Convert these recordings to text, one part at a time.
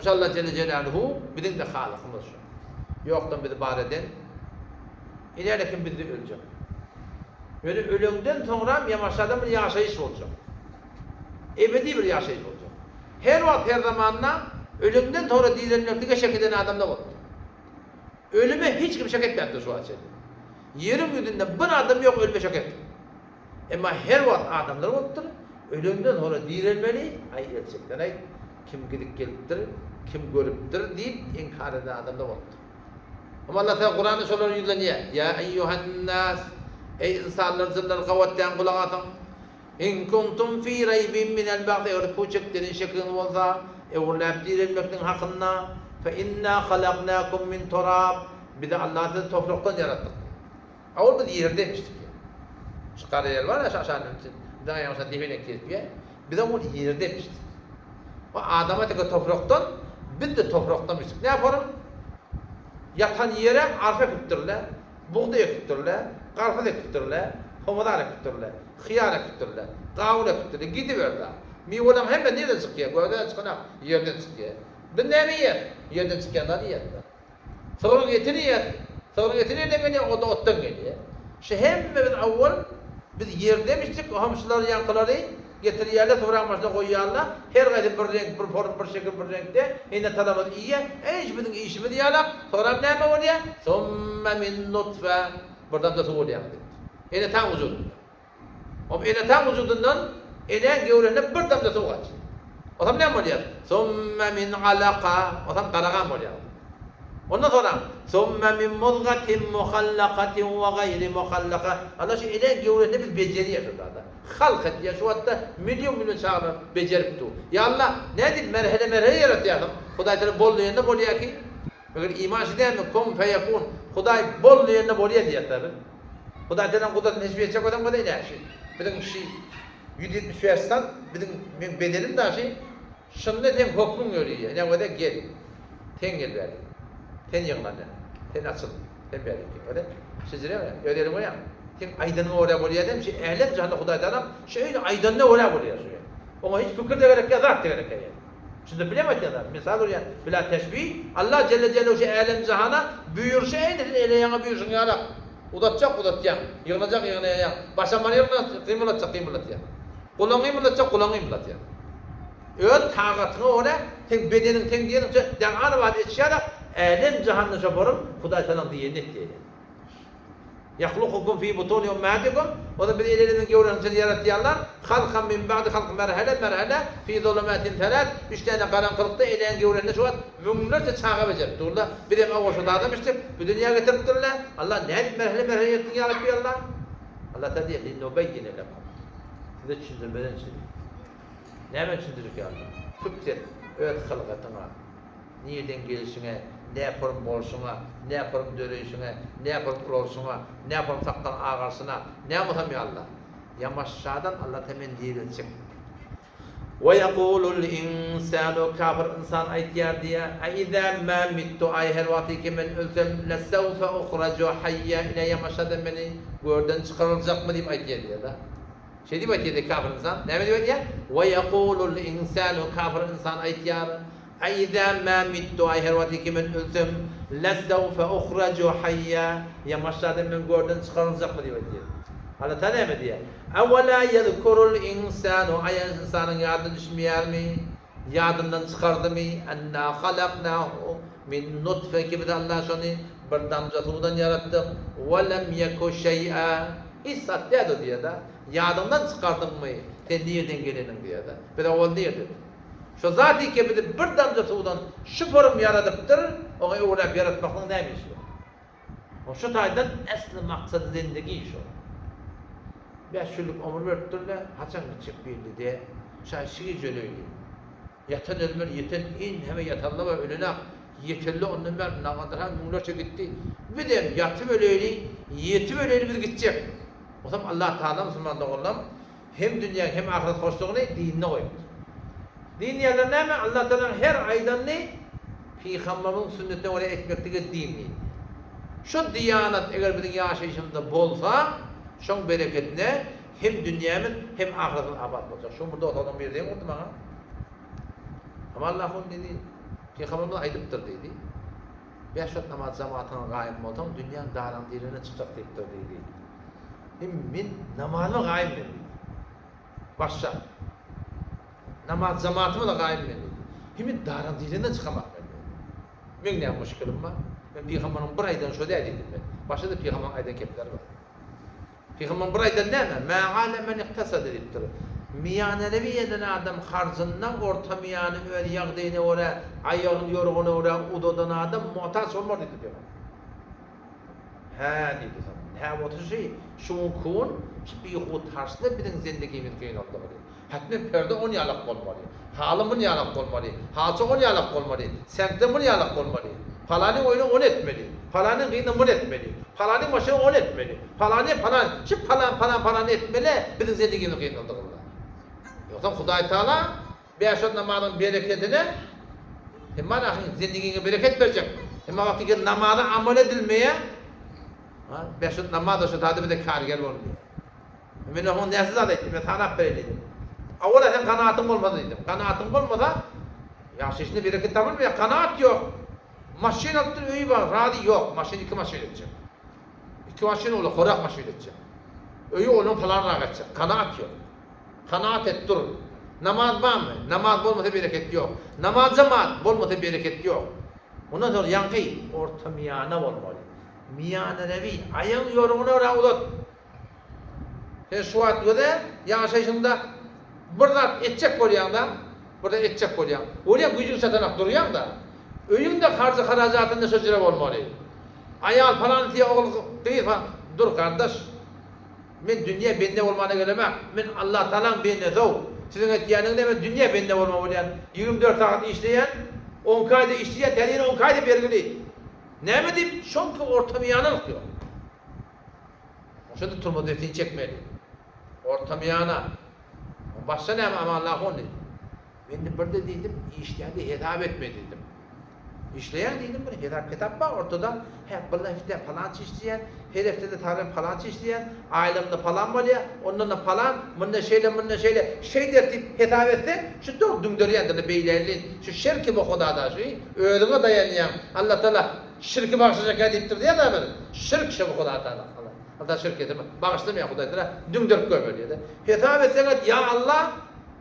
Oş Alla Jelle Jelaluhu biziň-de Halykymyz şu. Ýokdan bizi bar eden, ine kim bizde öljek. Ýöne öleňden soňram ýamaşadan bir ýaşaýyş boljak. Ebedi bir ýaşaýyş boljak. Her wagt her zamanda öleňden soňra direlmeklige şek eden adamlar bolupdyr. Ölüme hiç kim şek etmäpdir şu wagta çenli. Ýeriň ýüzünde bir adam ýok ölüme şek etdi. Emma her wagt adamlar bolupdyr, ölenden soňra direlmeli, aý erçekden-aý, kim gidip gelipdir, kim görüpdir diýip inkar eden adamlar bolupdyr. Emma Allah Tagala Kuranda şolara ýüzlenýär, Ýa eýýuhan-nas, eý ynsanlar, jynlar gabat däň gulak asyň, In kuntum fi reýbin minel ba'th eger puç ekdeniň şekiňiz bolsa, öwrüläp direlmekligiň hakynda, fe inna halaknakum min turab, bizi Allah sizi toprakdan ýaratdyk diýýär. Owal biz ýerde emişdik diýýär. Şu gara ýer bar-a şu aşagynda biziň aýagymyzdan depenek gezip ýör. Biz owal ýerde emişdik. O Adam ata toprakdan, biz-de toprakdan emişdik. Näporum? Ýatan ýere arpa ekipdirler, bugdaý ekipdirler, garpyz ekipdirler, pomidor ekipdirler, hyýar ekipdirler, gawun ekipdirler, gidiberdi. Miweleriň hemmesi nireden çykýar? Gökden çykanok, ýerden çykýar. Biz näme iýýäs? Ýerden çykýan zady iýýäs. Sygryň etini iýýäs. Sygryň eti nireden gelýär? O-da otdan gelýär. Şu hemmemiz owwal biz ýerden içdik, ohm şulary ýaňkylary getirýärler, sygryň başyna goýýarlar. Her haýsy bir reňk, bir form, bir şekil, bir reňkde ene-atalarymyz iýýär. Eý, şu biziň iýşimiz ýalak. Soňram näme bolýar? Summa min nutfe. Bir damja suw bolýar diýipdir. Ene-ataň wujudynda. Hop ene-ataň wujudyndan enäň göwresine bir damja suw gaçýar. Onsoň näme bolýar? Summa min alaka, onsoň gara gan bolýar. Ondan soňra summa min muzgatin muhallakatin we gaýri muhallaka. Allah şu enäň göwresini biz bejerýär şu zada. Halk etýär şu wagtda million-million çagalar bejerip dur. Ýa Allah, nädip merhele-merhele ýaratýarsyň? Hudaý Tagala bol diýende bolýar ki, meger iman şu dälmi? Kun feýekun. Hudaý bol diýende bolýar diýýäs-dä biz. Hudaý senden gudratyny teşbih etjek bolsaň bolsa ine şi biziň şi 175 sant biziň meň bedenim daşy şunda seň hökmüň ýörüýä ine bolsa gel sen gel bäri sen ýygnan ine sen açyl sen bäri gel bolsa şijire öz eliň goýaň seň aýdanyňa görä bolýa dämi şi älem jahanda Hudaý tagalam şeýle aýdanyna görä bolýa şu oňa hiç pikir-de gerek ýa zat-da gerek ýa. Şunda bileň aýtýan zat, mysal urýan, bila teşbih, Allah jelle jelluhu şu älem-jahana buýurşy eýni sen ele-ýaňa buýurşyň ýalak. Uzatjak uzatýaň, ýygnajak ýygnaýaň, başamany ýygnatjak, gymyldatjak gymyldatýaň. Gulagyňy gymyldatjak gulagyňy gymyldatýaň. Öz tagatyňa görä seň bedeniň seň diýeniňçe deňan-abat etşi ýalak, älem-jahanda şoparyň Hudaý tagalaň diýenini etýär. Ýahlukukum fi butuni ummahatikum, Olar bizi enelerimiziň göwresiniň içinde ýaratýarlar, halkan min ba'di halk merhele-merhele, fi zulumatin selas, üç däne garaňkylykda enäň göwresinde şu wagt müňlerçe çaga bejerip durlar, bizem owal şo zadam içdik, bu dünýä getiripdirler, Allah nädip merhele-merhele ýaratdyň ýa Rabbi Allah? Allah Taala diýýär, Linubeýýine lekum, size düşündirmeden üçin. Näme düşündirjek ýa Allah? Tüp sen öz hylgatyňa. Nirden gelşiňe, näporum bolşuňa, näporum döreýşiňe, näporum ulalşyňa, näporum sakgal agarşyna, näme bolsam ýa Alla. Ýamaşşadan Alla ta men direltjek. We ýekulul insanu kafir ynsan aýtýar diýýär, A iza ma mittu aý her wagtyky men ölsem lesewfe uhraju haýýa ine ýamaşşadan meni görden çykaryljakmy diýip aýtýar diýýär-de. Şeý diýip aýtýar kafir ynsan. Näme diýip aýtýar? We ýekulul insanu kafir ynsan aýtýar, Aizâ mâ mittu aý her wagtky men ölsem, lesewfe uhraju haýýa ýamaşjadan men görden çykaryljakmy diýip aýtýar. Allah Taala näme diýýär? Ewelâ ýezkurul insanu aý ynsanyň ýadyna düşmeýärmi? Ýadyndan çykardymy? Ennâ halaknâhu min nutfe ki biz Allah şony bir damja suwdan ýaratdyk. Ve lem yeku şeý'a Hiç zat däl o diýýär-de. Ýadyňdan çykardyňmy, sen nirden geleniň diýýär-de. Biz owal nirdedik? Şo zat eke bizi bir damja suwdan şu forum ýaradypdyr, oňa öwräp ýaratmaklygyň näme işi bar? O şu taýdan esli maksady zendegi şo. Bäş ýyllyk ömür beripdirler, haçan gitjek belli däl. Şaý şu gije öleýli. Ýatan ölmeli, ýeten enheme ýatanlar bar, ölenak. Ýetende ondan bäri nagadar-ha müňlerçe gitdi. Bizem ýatyp öleýli, ýetip öleýli biz gitjek. Bolsam Allah Tagala musulman doganlarym hem dünýäň hem ahyret hoşlugyny dininde goýupdyr. Din diýenler näme? Allah Tagalaň her aýdanyny Pygamberimiziň sünnetine görä etmeklige din diýilýär. Şu diýanat eger biziň ýaşaýşymyzda bolsa, şoň bereketine hem dünýämiz hem ahyretimiz abat boljak. Şu gün bir dost oglan biri zeň urdy maňa. Aman Allahun diýdi. Pygamberimiz aýdypdyr diýdi. Bäş wagt namaz jamatyňa gaýym bolsaň, dünýäň daryň diregine çykjak diýipdir diýdi. Hem men namazyma gaýym men diýdi. Başga. Namaz jamatyma-da gaýym men diýdi. Hem men daryň direginden çykamak men diýdi. Meň näme muşkilim bar? Men pygamberiň bir aýdany şo däl diýdim men. Başga-da pygamberiň aýdan kepleri bar. Pygamber bir aýdan näme? Mä ale men iktasada diýipdir. Miýanerewi eden adam harjynda orta miýany öz ýagdaýyna görä, aýagyny ýorgana görä uzadan adam muhtaç bolmaz diýipdir pygamber. Hä diýdi soň. Hä oturyşy şu günki gün şu bihud harçda biziň zendigimiz gynaldygy. Hetmen perde on ýalak bolmaly. Haly mun ýalak bolmaly. Halça on ýalak bolmaly. Seňkde mun ýalak bolmaly. Palanyň oýuna ony etmeli. Palanyň gyzyna muny etmeli. Palanyň maşyna ony etmeli. Palany palan, şu palan palan palan etmeli biziň zendigimiz gynaldygynda. Ýogsam Hudaý Taala bäş-on namazyň berekedine emma ahyň zendigiňe bereket berjek. Emma wagty gel namaza amal edilmeýä, bäş-on namaz da şu zady bize karger bolmaýar. Men oňa näçe zat aýtdym, men sanap bereýin diýdim. Owal-a seň ganaatyň bolmasa diýdim. Ganaatyň bolmasa, ýagşy işinde bereket tapylmaýar, ganaat ýok. Maşyn alypdyr, öýi bar, razy ýok, maşyn iki maşyn etjek. Iki maşyn ola, horak maşyn etjek. Öýi onuň palanrak etjek, ganaat ýok. Kanaat et dur. Namaz barmy? Namaz bolmasa bereket ýok. Namaz jemaat bolmasa bereket ýok. Ondan soň ýaňky orta miýana bolmaly. Miýanarewi, aýagyň ýorugyna görä uzat. Sen şu wagt göze ýaşaýşyňda bir zat etjek bolýaňda, bir zat etjek bolýaň. Bolýa güýjüň çatanak durýaňda. Öýüňde harjy harajatynda şo jüre bolmaly. Aýal palan diýýä ogul gyz palan dur gardaş. Men dünýä bende bolmana gelemak. Men Allah Tagalaň bendesow. Siziň etýäniňiz näme dünýä bende bolma bolýan. 24 sagat işleýän, 12 aýda işleýän, täze ýene 12 aýda bergili. Näme diýip, şoňky ortamyýanalyk ýok. Şonda turma desini çekmeli. Ortamyýana. Başga näme Amanla hon diýdi. Men de birde diýdim, işleýände hesap etme diýdim. Işleýän diýdim, bir hesap kitap bar ortada. Hä, bir hepde palança işleýän, her hepdede taryp palança işleýän, aýlygymda palan bolýar, ondan-da palan, munda şeýle, munda şeýle, şeýder diýip hesap etseň, şu dog düňderýändir-le beýle şu şerki bu Hudada şu özüňe daýanýaň. Allatagala Şirki bagyşlajak ýa diýipdir diýýär-dä bir. Şirk şo bu Hudaý Tagala. Allah şirk etme. Bagyşlamaýar Hudaý Tagala. Düňderip goýberýär-de. Hesap etseň et, ýa Allah,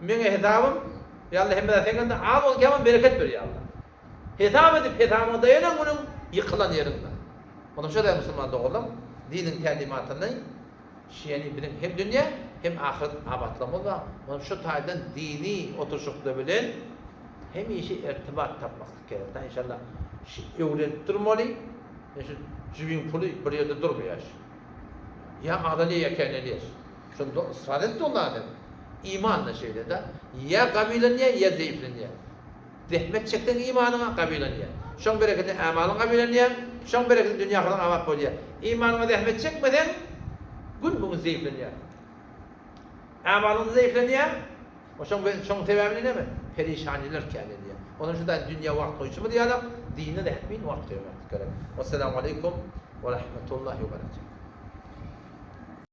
meň hesabym, ýa Allah hemme zat seň elinde, az bolsun kem bolsun bereket ber ýa Allah. Hesap edip hesabyňa daýanan günüň ýykylan ýeriňde. Onam şo-da musulman doganlarym, diniň tälimatyny şeýeni biziň hem dünýä, hem ahyret abatlamyz bar. Onam şu taýdan dini oturyşykda bilen hemişe irtibat tapmaklyk gerek da inşallah şu öwrenip durmaly ýa şu jübiň puly bir ýerde durmaýar şu ýa azalýar ýa känelýär şonda ysrar etdi ol adam iman da şeýle da ýa gabylanýar ýa zeýiflenýär zähmet çekseň imanyňa gabylanýar şoň bereketine ämalyň gabylanýar şoň bereketine dünýä ahyryň abat bolýar imanyňa zähmet çekmeseň gün bugün zeýiflenýär ämalyň zeýiflenýär Oşoň we şoň sebäbini näme? Perişaniler kän edýär. Onuň üçin daýy dünýä wagt goýşumyz ýalam dine-de hetmin wagt goýmaklyk gerek. Wessalamu aleýkum we rahmetullahi we berekatuh.